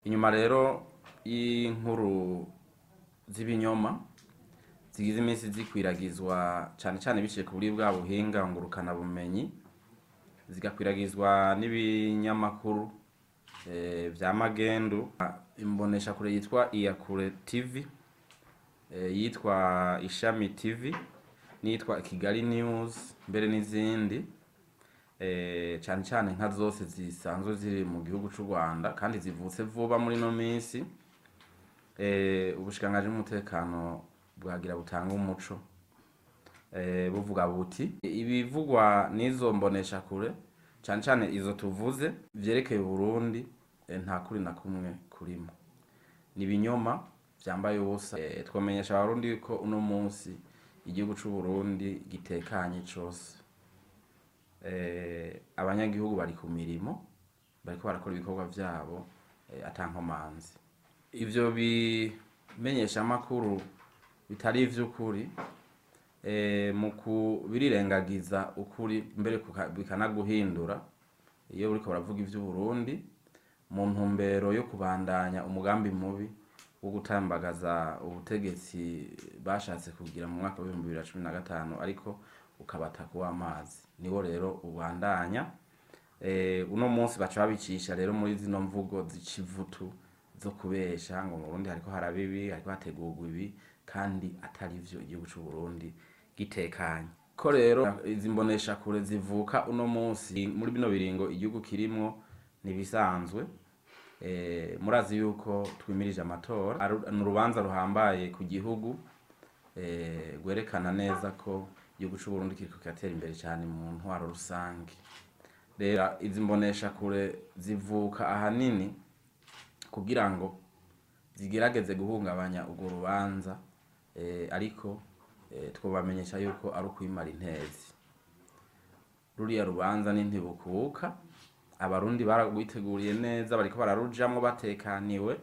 Inyuma rero y'inkuru z'ibinyoma zigize iminsi zikwiragizwa cane cane biciye kuri bwa buhinga ngurukana bumenyi, zigakwiragizwa n'ibinyamakuru vya magendu, imboneshakure yitwa Iyakure TV, yitwa Ishami TV, n'iyitwa Kigali News, mbere n'izindi, cane cane nka zose zisanzwe ziri mu gihugu c'u Rwanda kandi zivutse vuba muri ino minsi. Ubushikiranganji bw'umutekano bwagira butanga umuco, buvuga buti: ibivugwa n'izo mboneshakure, cane cane izo tuvuze vyerekeye Uburundi, nta kuri na kumwe kurimo, ni ibinyoma vyambaye ubusa. Twomenyesha Abarundi yuko uno munsi igihugu c'u Burundi gitekanye cose. Abanyagihugu bari ku mirimo, bariko barakora ibikorwa vyabo ata nkomanzi. Ivyo bimenyeshamakuru bitari ivy'ukuri, mu kubirirengagiza ukuri, mbere bikanaguhindura iyo buriko baravuga ivy'Uburundi mu ntumbero yo kubandanya umugambi mubi wo gutambagaza ubutegetsi bashatse kugira mu mwaka w'2015, ariko ukabata kuw'amazi, niwo rero ubandanya. Uno munsi baca babicisha rero muri zino mvugo z'icivutu zo kubesha ngo mu Burundi hariko haraba ibi, hariko hategurwa ibi, kandi atari vyo, igihugu c'u Burundi gitekanye. Ko rero izi mboneshakure zivuka uno munsi muri bino biringo igihugu kirimwo, ntibisanzwe. Murazi yuko twimirije amatora, ni urubanza ruhambaye ku gihugu, rwerekana neza ko igihugu c'u Burundi kiriko kiratera imbere cane mu ntwaro rusange. Rero izi mboneshakure zivuka ahanini kugira ngo zigerageze guhungabanya urwo rubanza, ariko twobamenyesha yuko ari ukwimara intezi. Ruriya rubanza ni ntibukuka, Abarundi baragwiteguriye neza, bariko bararujamwo batekaniwe.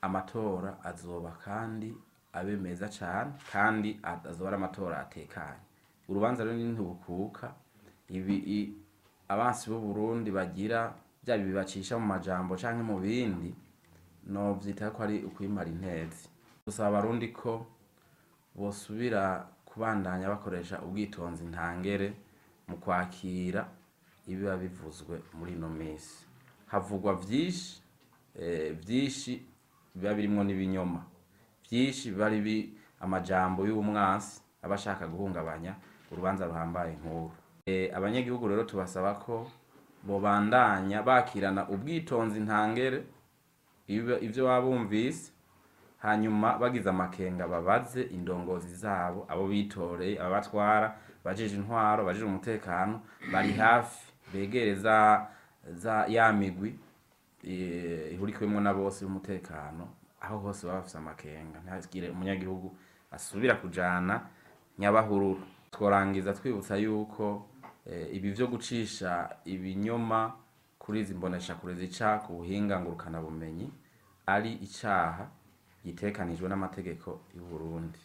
Amatora azoba kandi abe meza cane, kandi azoba ari amatora atekanye. Urubanza rero ni ntibukuka. Ibi abansi b'Uburundi bagira vyaba bibacisha mu majambo canke mu bindi, novyita ko ari ukwimara intezi. Dusaba Abarundi ko bosubira kubandanya bakoresha ubwitonzi ntangere mu kwakira ibiba bivuzwe muri ino misi. Havugwa vyinshi, vyinshi biba birimwo n'ibinyoma, vyinshi biba ari amajambo y'umwansi aba ashaka guhungabanya urubanza ruhambaye nk'uru. Abanyagihugu rero tubasaba ko bobandanya bakirana ubwitonzi ntangere ivyo baba bumvise, hanyuma bagize amakenga babaze indongozi zabo, abo bitoreye, ababatwara, abajejwe intwaro, abajejwe umutekano bari hafi, begere za ya migwi ihurikiwemwo na bose y'umutekano aho hose baba bafise amakenga. Ntihagire umunyagihugu asubira kujana nyabahururu. Tworangiza twibutsa yuko ibi vyo gucisha ibinyoma kuri izi mboneshakure zica ku buhinga ngurukanabumenyi ari icaha gitekanijwe n'amategeko y'u Burundi.